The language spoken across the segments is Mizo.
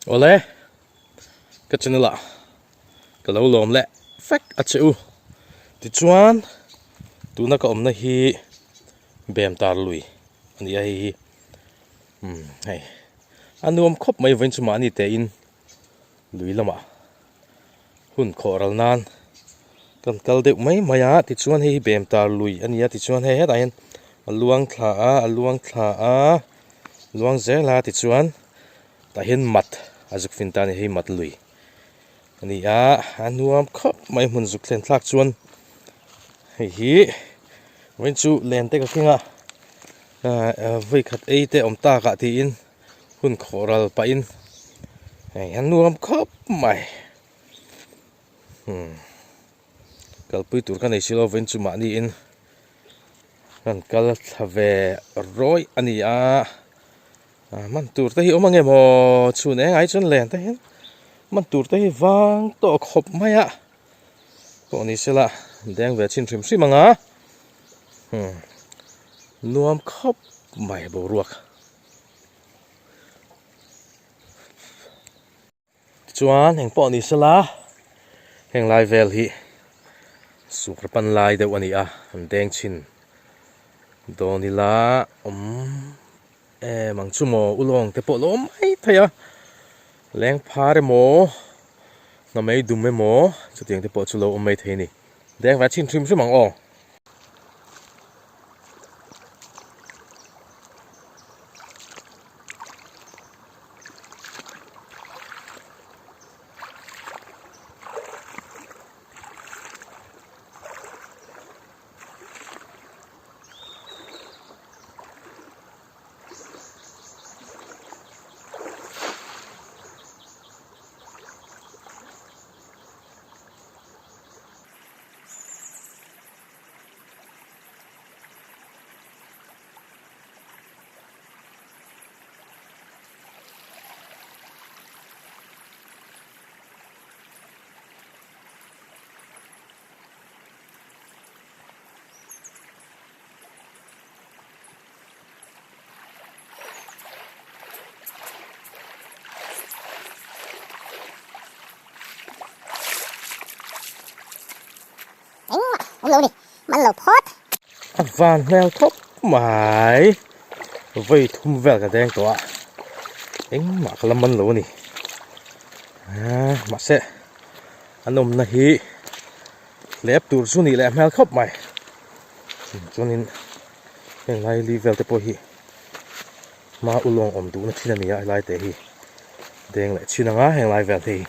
Awle, ka channel ah ka lo lawm leh vek a che u. Tichuan, tuna ka awmna hi bem tar lui a ni a hei hi. Umm hei a nuam khawp mai vawiin chu mahni tein lui lamah hun khawh ral nan kan kal deuh mai mai a. Tichuan hei hi bem tar lui a ni a, tichuan hei hetah hian a luang thla a, a luang thla a, luang zel a tichuan tah hian mat a zuk fin ta a ni hei mat lui a ni a, a nuam khawp mai hmun zuk thlen thlak chuan hei hi vawiin chu len te ka keng a vawi khat ei te awm tak ah tiin hun khawh ral pahin hei a nuam khawp mai umm kalpui tur ka nei si lo vawiin chu mahni in kan kal thla ve rawih a ni a. Man tur te hi awm ange maw chhun eng ai chuan len te hian man tur te hi vang tawh khawp mai a pawh ni sela deng ve chin hrim hrim anga hmm nuam khawp mai boruak. Tichuan eng pawh ni sela heng lai vel hi sukra pan lai deuh a ni a an deng chhin dawn ila awm em ang chu maw ulawng te pawh a lo awm mai thei a leng phar emaw hnamei dum emaw chutiang te pawh chu lo awm mai thei a ni deng ve chhin hrim hrim ang aw. Engmah awm lo ni, man lo phawt. A van hmel khawp mai, vawi thum vel ka deng tawh a, engmah ka la man lo a ni. Mahse an awmna hi hlep tur chu nih leh hmel khawp mai. Chuanin heng lai li vel te pawh hi hma ulawng awm duhna thin a ni a, helai te hi deng leh chin anga heng lai vel te hi.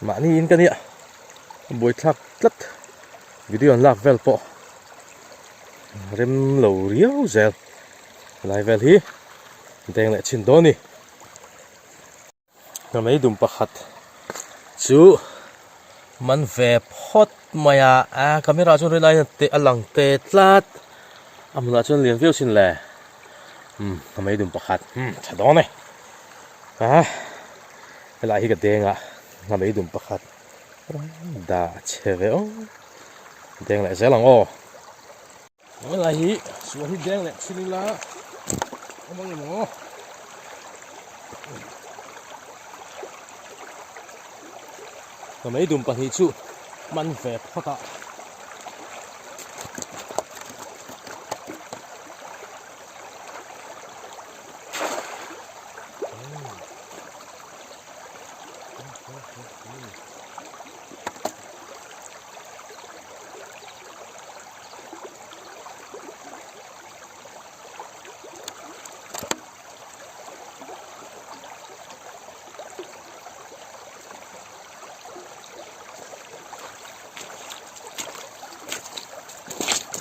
Mahni in ka nia buaithlak tlat video an lak vel pawh rem lo riau zel helai vel hi deng leh chhin dawn a ni. Hnamei dum pakhat chu man ve phawt mai a a camera chuan rilai te a lang te tlat a hmunah chuan lian viau sin le umm hnamei dum pakhat umm tha dawn e. A helai hi ka deng a hnamei dum pakhat dah chhe ve aw deng leh zel ang aw helai hi sual hi deng leh thin ila awm ang emaw hnamei dum pahnih chu man ve phawt a.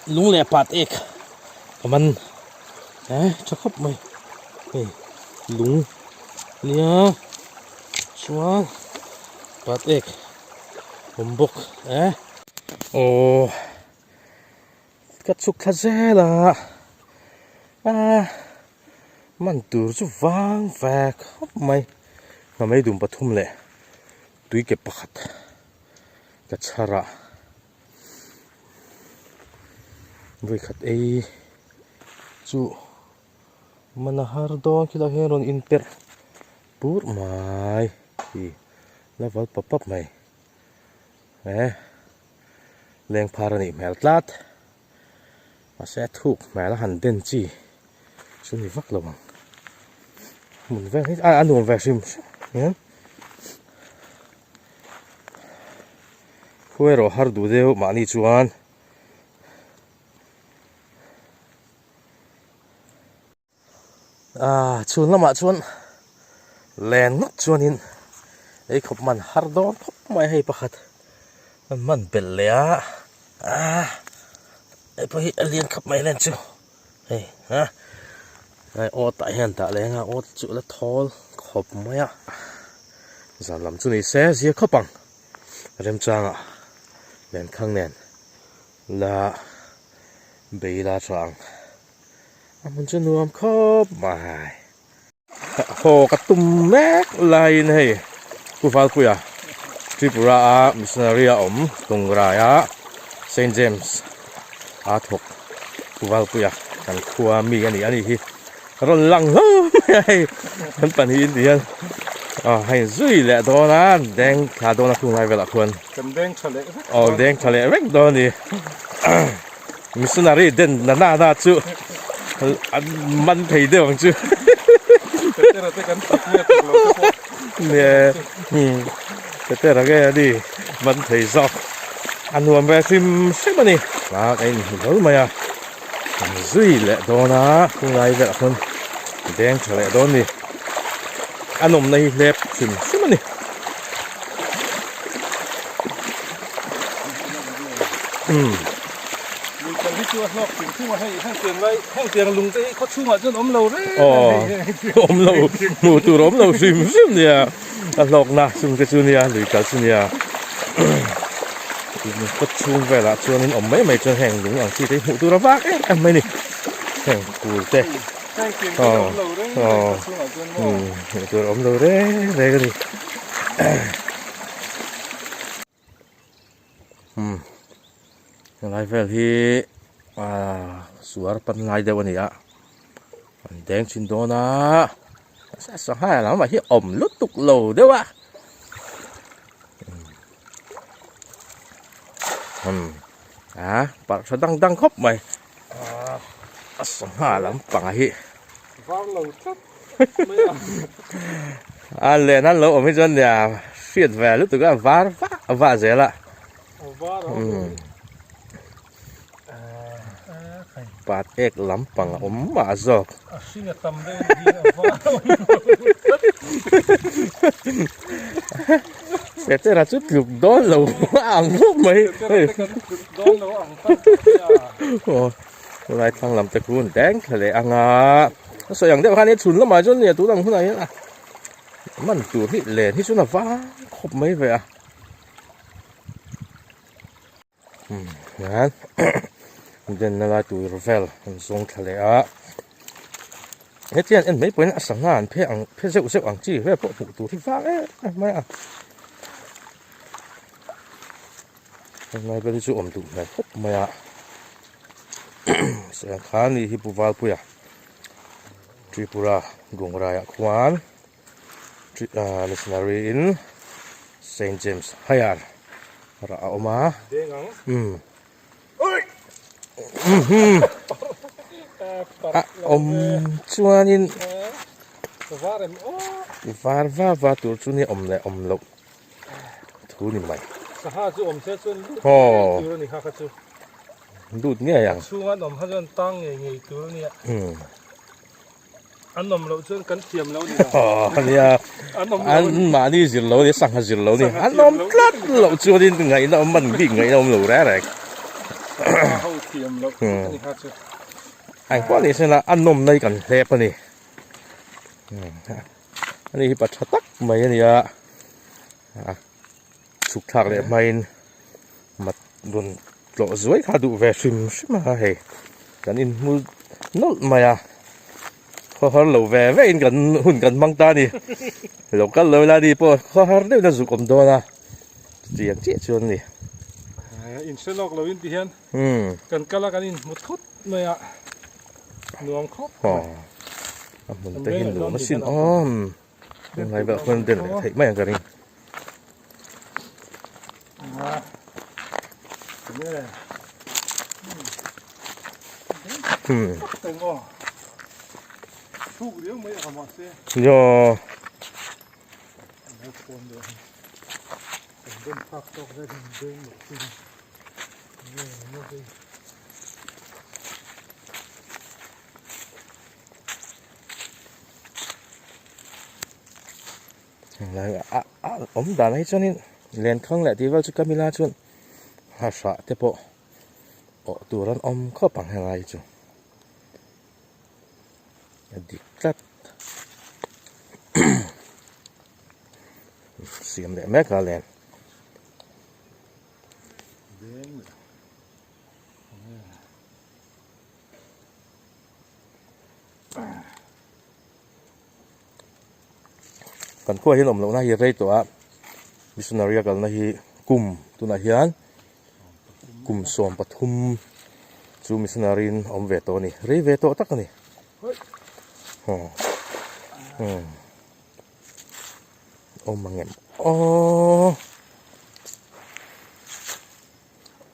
Lung leh pat ek ka man eh tha khawp mai hei lung nia chuan pat ek awm bawk eh aw ka chhuk thla zel a ah man tur chu vang ve khawp mai hnamei dum pathum leh tui ke pakhat ka chhar a. Vawikhat ei chu Man a har dawn khilaiah hian rawn inperh pur mai hi la val pap pap mai he leng phar a nih hmel tlat mahse a thuk hmel a han den chi chu ni vak lo ang hmun vel hi a nuam ve hrim hrim hian khuai erawh har duh deuh mahni chuan. Aaa chhun lamah chuan len ngawt chuanin ei khawp man har dawn khawp mai hei pakhat an man belh leh a aaa hei pawh hi a lian khawp mai len chu hei a hei awt ah hian dah leh anga awt chu a la thawl khawp mai a zan lam chu ni se zir khawp ang remchangah lenkhang nen la bei la tha ang. A hmun chu nuam khawp mai. Haw ka tum mek laiin hei Pu Valpuia Tripura a missionary a awm Tungraia Saint James a thawk Pu Valpuia kan khua mi a ni a ni hi rawn lang hlauh mai a hei kan pahnihin ti hian aw hei zui leh dawn a deng thla dawn a khung lai velah khuan kan deng tha leh vek aw deng tha leh vek dawn a ni. Missionary den na na na chu an man thei deuh ang chu. Petera te kan thut nge tur lo te pawh. Nia Petera nge a ni man thei zawk. A nuam ve hrim hrim a ni. A ka inhmu hlawl mai a. Kan zui leh dawn a khunglai velah khawn deng tha leh dawn a ni. A nawmna hi hlep hrim hrim a ni. Lui kal hi chu a hlawk hrim hrim a hei heng tiang lai heng tiang lung te hi khaw chhungah chuan awm lo reng a hei awm lo hmuh tur awm lo hrim hrim nia a hlawkna chung te chu nia lui kal chu nia khaw chhung velah chuanin awm mai mai chuan heng lung ang chi te hi hmuh tur a vak em em mai a ni heng phul te aw hmuh tur awm lo reng reng a ni. Umm helai vel hi ahh suar pan lai deuh a ni a an deng thin dawn a sangha lamah hi awm lutuk lo deuh a umm ah parh tha dang dang khawp mai a sangha lampang hi var lo tlat. A len an lo awm hi chuan nia hriat ve lutuk a var vah vah zel a pat ek lampang a awm mah zawk Petera chu tluk dawn lo a ang khawp mai Tunlai thlang lam te khu an deng thla leh ang a, a sawi ang deuh khan chhun lamah chuan nia tun ang hunah hian a man tur hi len hi chuan a vang khawp mai ve a umm hian denna lai tur vel an zawng thla leh a hetiang en mai pawhin a sangha an phe ang phe zeuh zeuh ang chi vel pawh hmuh tur hi vang em em mai a. Helai vel hi chu awm duh hmel khawp mai a Sengkha ni hi Pu Valpuia Tripura Gungraiah khuan missionary in Saint James Higher rah a awm a umm a awm chuanin var va va tur chu nia awm leh awm loh. Thu ni mai. Sangha chu awm se chuan lut ngei tur a ni kha kha chu. Lut ngei ang. Chhunga an awm kha chuan tang ngei ngei tur a nia. An awm loh chuan kan thiam lo ni lo. Aw nia. An awm lo. An mahni zir lo ni sangha zir lo ni. An awm tlat loh chuanin ngaihna awm man bik ngaihna awm lo reng reng. Sangha ho thiam loh a ni kha chu. Engpawh ni sela a nawmna hi kan hlep a ni. Ani hi pa tha tak mai a ni a a chhuk thlak leh hmain mat rawn tlawh zuai kha duh ve hrim hrim a hei kan inhmu nawlh mai a khaw har lo ve ve in kan hun kan hmang ta a ni lo kal lo ila ni pawh khaw har deuhin a zuk awm dawn a chutiang chiah chuan a ni. Inhre lawk lo in ti hian kan kal a kan inhmu thut mai a nuam khawp mai. A hmun te hi nuam asin awm. Tunlai vel khuan den leh theih mai ang ka ring. Hmm. Yo. A a awm dan hi chuanin lenkhang leh tih vel chu ka mila chuan a hrah te pawh awh tur an awm khawp ang helai chu a dik tlat siam leh mek a len. Kan khuaah hian awm lohna hi rei tawh a, missionary a kalna hi kum tunah hian kum 13 chu missionary in a awm ve tawh a ni, rei ve tawh tak a ni. Awm ang em aw.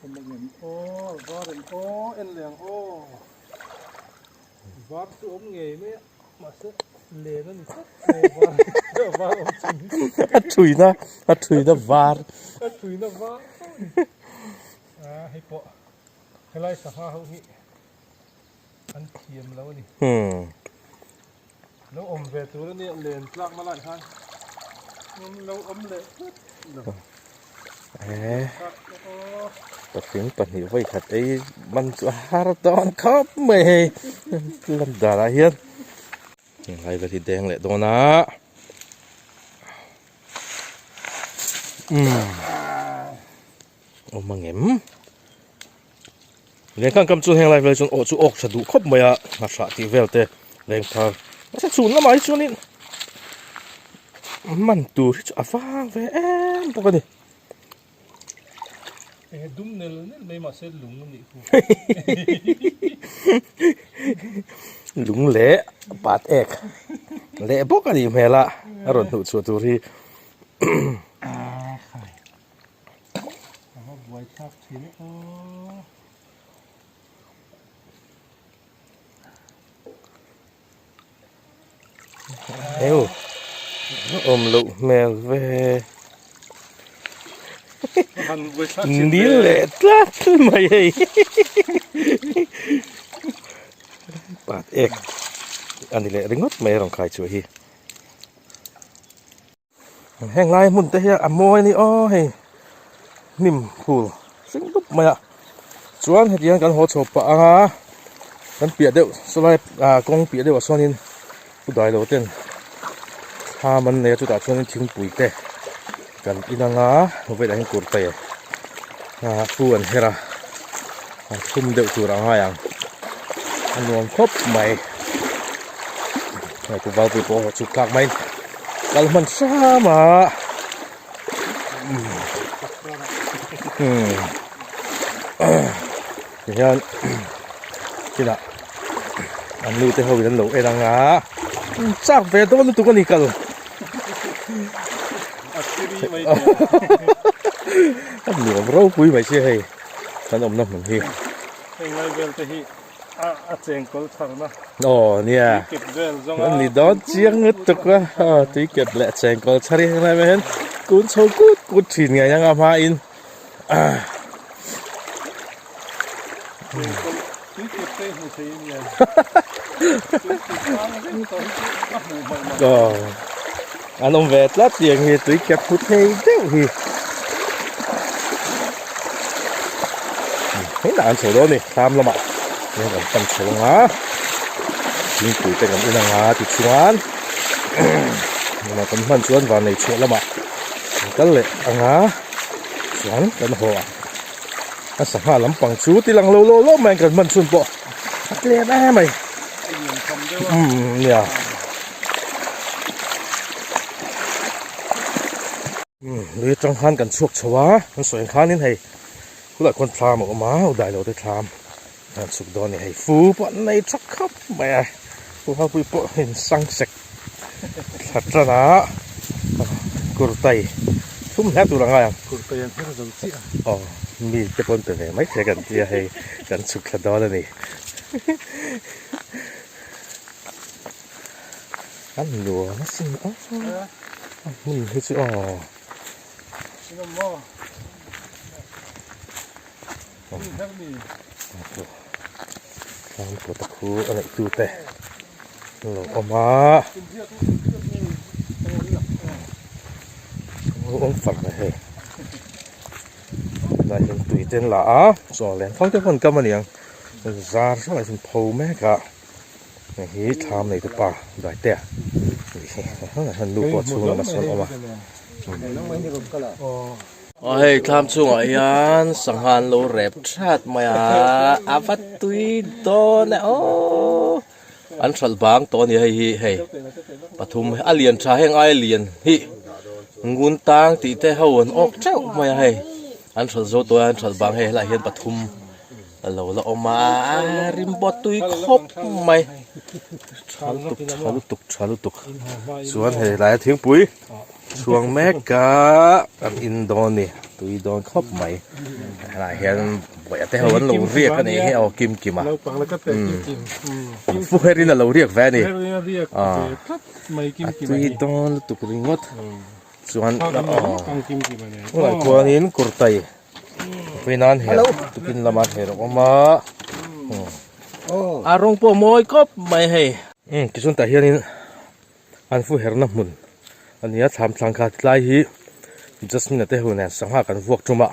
Awm ang em aw, var em aw, en leh ang aw. Var chu awm ngei mai a, mahse len a ni tlat aw var var awm chung. A thuina, a thuina var. A thuina var tho a ni. A hei pawh helai sangha ho hi an thiam lo a ni. Lo awm ve tur a nia len tlakna lai khan lo awm leh tlat lo. Eh, patling pahnih vawi khat ei man chu a har dawn khawp mai hei lam danah hian helai vel hi deng leh dawn a umm awm ang em. Lengkang kam chu heng lai vel chuan aw chu awk tha duh khawp mai a, nghahrah tih vel te leng thar mahse chhun lamah hi chuanin man tur hi chu a vang ve em bawk a ni. Enge dum nel nel mai mahse lung a nih khu. Lung leh pat ek leh bawk a nih hmel a, a rawn hnuh chhuah tur hi. A va buai thlak thin e aw. Heu awm loh hmel ve. Nil leh tlat mai hei. Pat ek a ni leh ringawt mai a rawn khai chhuah hi. Heng lai hmun te hian a mawi a ni aw hei hnim phul hring dup mai a chuan heti hian kan haw chho pah ang a kan piah deuh sawlai ah kawng piah deuh ah sawn in pu dailo ten thlam an nei a chutah chuan in thingpui te kan in ang a vawilah hian kurtai ah fu an her a a thum deuh tur a ngai ang a nuam khawp mai hei pu valpui pawh chhuk thlak mai kal hman hram a umm tihian kinah an nu te ho in an lo en ang a chak ve dawn lutuk a ni kal a nuam ropui mai sia hei kan awmna hmun hi. Heng lai vel te hi a chengkawl tharna. Aw nia. Tui kep vel zawng a. Ni dawn chiang lutuk a. Aw tui kep leh chengkawl chhar hi heng lai vel hian kun chho kut kut thin ngei ang a hmain. Chengkawl tui kep te hmu thei a nia. Tui kep ang reng tawh hi chu a hmuh hmaih mah. Aw an awm ve tlat tiang hi tui kep hmu thei deuh hi. Hei an chho dawn a ni thlam lamah hian kan pan chho ang a thingpui te kan in ang a tichuan lamah kan hman chuan van nei chhuah lamah kan kal leh ang a chuan kan haw ang a sangha lampang chu ti lang lo lo lo mai kan hman chhun pawh a tlem em mai umm nia. Lui atang khan kan chhuak chho a, kan sawi ang khanin hei khulai khuan thlam a awm a, u dailo te thlam an chhuk dawn a ni hei fu pawh an nei tha khawp mai a. Puhapui pawh in sang sek thla tan a kurtai thum hle tur a ngai ang. Kurtai an her zo chiah a. Aw mi te pawn pe ve mai thei kan tia hei kan chhuk thla dawn a ni. A nuam asin aw a hmun hi chu aw. Tlang kawt a khu a neih tu te an lo awm a lo awm far mai hei tunah hian tui te an la a chaw len fang te pawh an kam a niang zar hrang ah hian pho mek a hei hi thlam nei te pa Daitea tih hi a nu pawh chhung lamah sawn a awm a. Aw hei thlam chungah hian sangha an lo rep that mai a a va tui dawn e aww an hralh bang tawh a ni hei hi hei pathum a lian tha heng aia lian hi ngun tang tih te ho an awk teuh mai a hei an hralh zo tawh a an hralh bang hei helaiah hian pathum a lo la awm a a rim pawh tui khawp mai tha lutuk tha lutuk tha lutuk chuan hei laia thingpui. Chhuang mek a kan in dawn a ni tui dawn khawp mai helaiah hian bawihte te ho an lo riak a nih hi aw kim kim a fu herin a lo riak ve a ni a tui dawn lutuk ringawt chuan aw tunah chuanin kurtai pui nan her tukin lama her a awm a a rawng pawh a mawi khawp mai hei tichuan tah hianin. An fu herna hmun a ni a, thlam thlang kha tlai hi Jasmine a te ho nen sangha kan vuak tum a,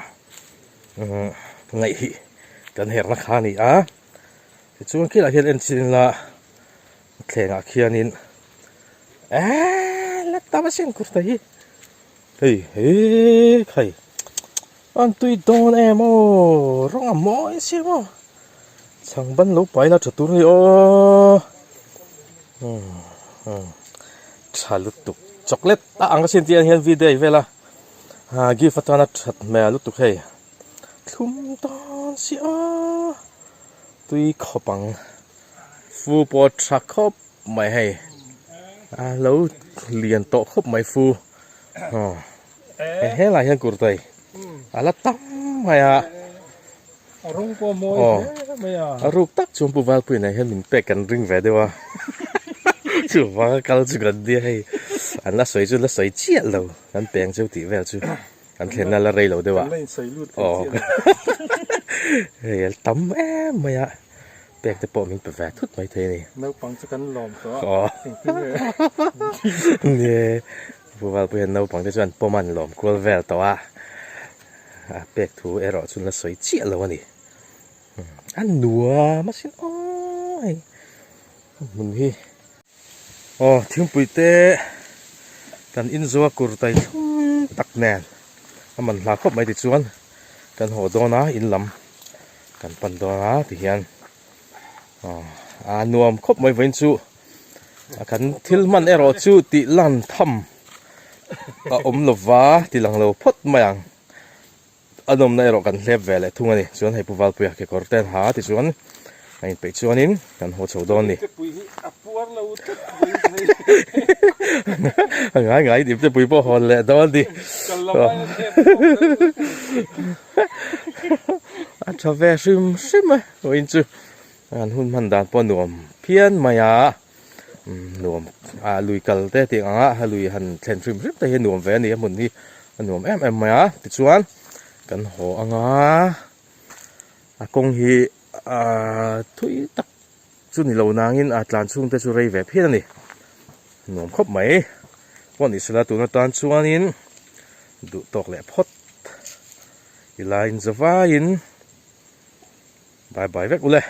ngaih hi kan herna kha a ni a, tichuan khilai hian en chin ila thlengah khianin eeee la tam asin kurta hi hei hei khai an tui dawn em aw rawng a mawi si maw chhang ban lo pai la tha tur a ni aw. Tha lutuk chocolate a ang asin tih ah hian video a vel a ah gift atana that hmel lutuk hei thlum dawn si a tui khawp ang fu pawh a tha khawp mai hei a lo lian tawh khawp mai fu aw helaiah hian kurtai a la tam mai a. A rawng pawh a mawi hle mai a. A ruk tak chuan Pu Valpuia nen hian min pek kan ring ve deuh a. Chuvanga kal chu kan nia hei. An la sawi chu la sawi chiah lo. Kan peng cheu tih vel chu kan thlenna la rei lo deuh a. Kan la insawi lut thei chiah lo. Hei a tam em mai a. Pek te pawh min pe ve thut mai thei a ni. Naupang chu kan lawm tawh a. Engtin nge? Nia Pu Valpuia naupang te chuan pawm an lawm kual vel tawh a. A pek thu erawh chu la sawi chiah lo a ni. A nuam asin aw hei a hmun hi. Aw thingpui te kan inzo a kurtai thlum tak nen a man hla khawp mai tichuan kan haw dawn a in lam kan pan dawn a tihian aw a nuam khawp mai vawiin chu kan thil hman erawh chu tih lan tham a awm lova ti lang lo phawt mai ang a nawmna erawh kan hlep ve leh thung a ni chuan hei Pu Valpuia kekawr te an ha a tichuan a inpeih chuanin kan haw chho dawn a ni a ngai ngai dip te pui pawh hawn leh dawn a ni a tha ve hrim hrim a vawiin chu an hun hman dan pawh a nuam phian mai a. Nuam ah lui kal te tih ang a lui han thlen hrim hrim te hi a nuam ve a ni a hmun hi a nuam em em mai a tichuan kan haw ang a a kawng hi ahh thui tak chu ni lo nangin a tlan chhung te chu rei ve phian a ni nuam khawp mai pawh ni sela tun atan chuanin duh tawk leh phawt ila in zavaiin bye bye vek ule.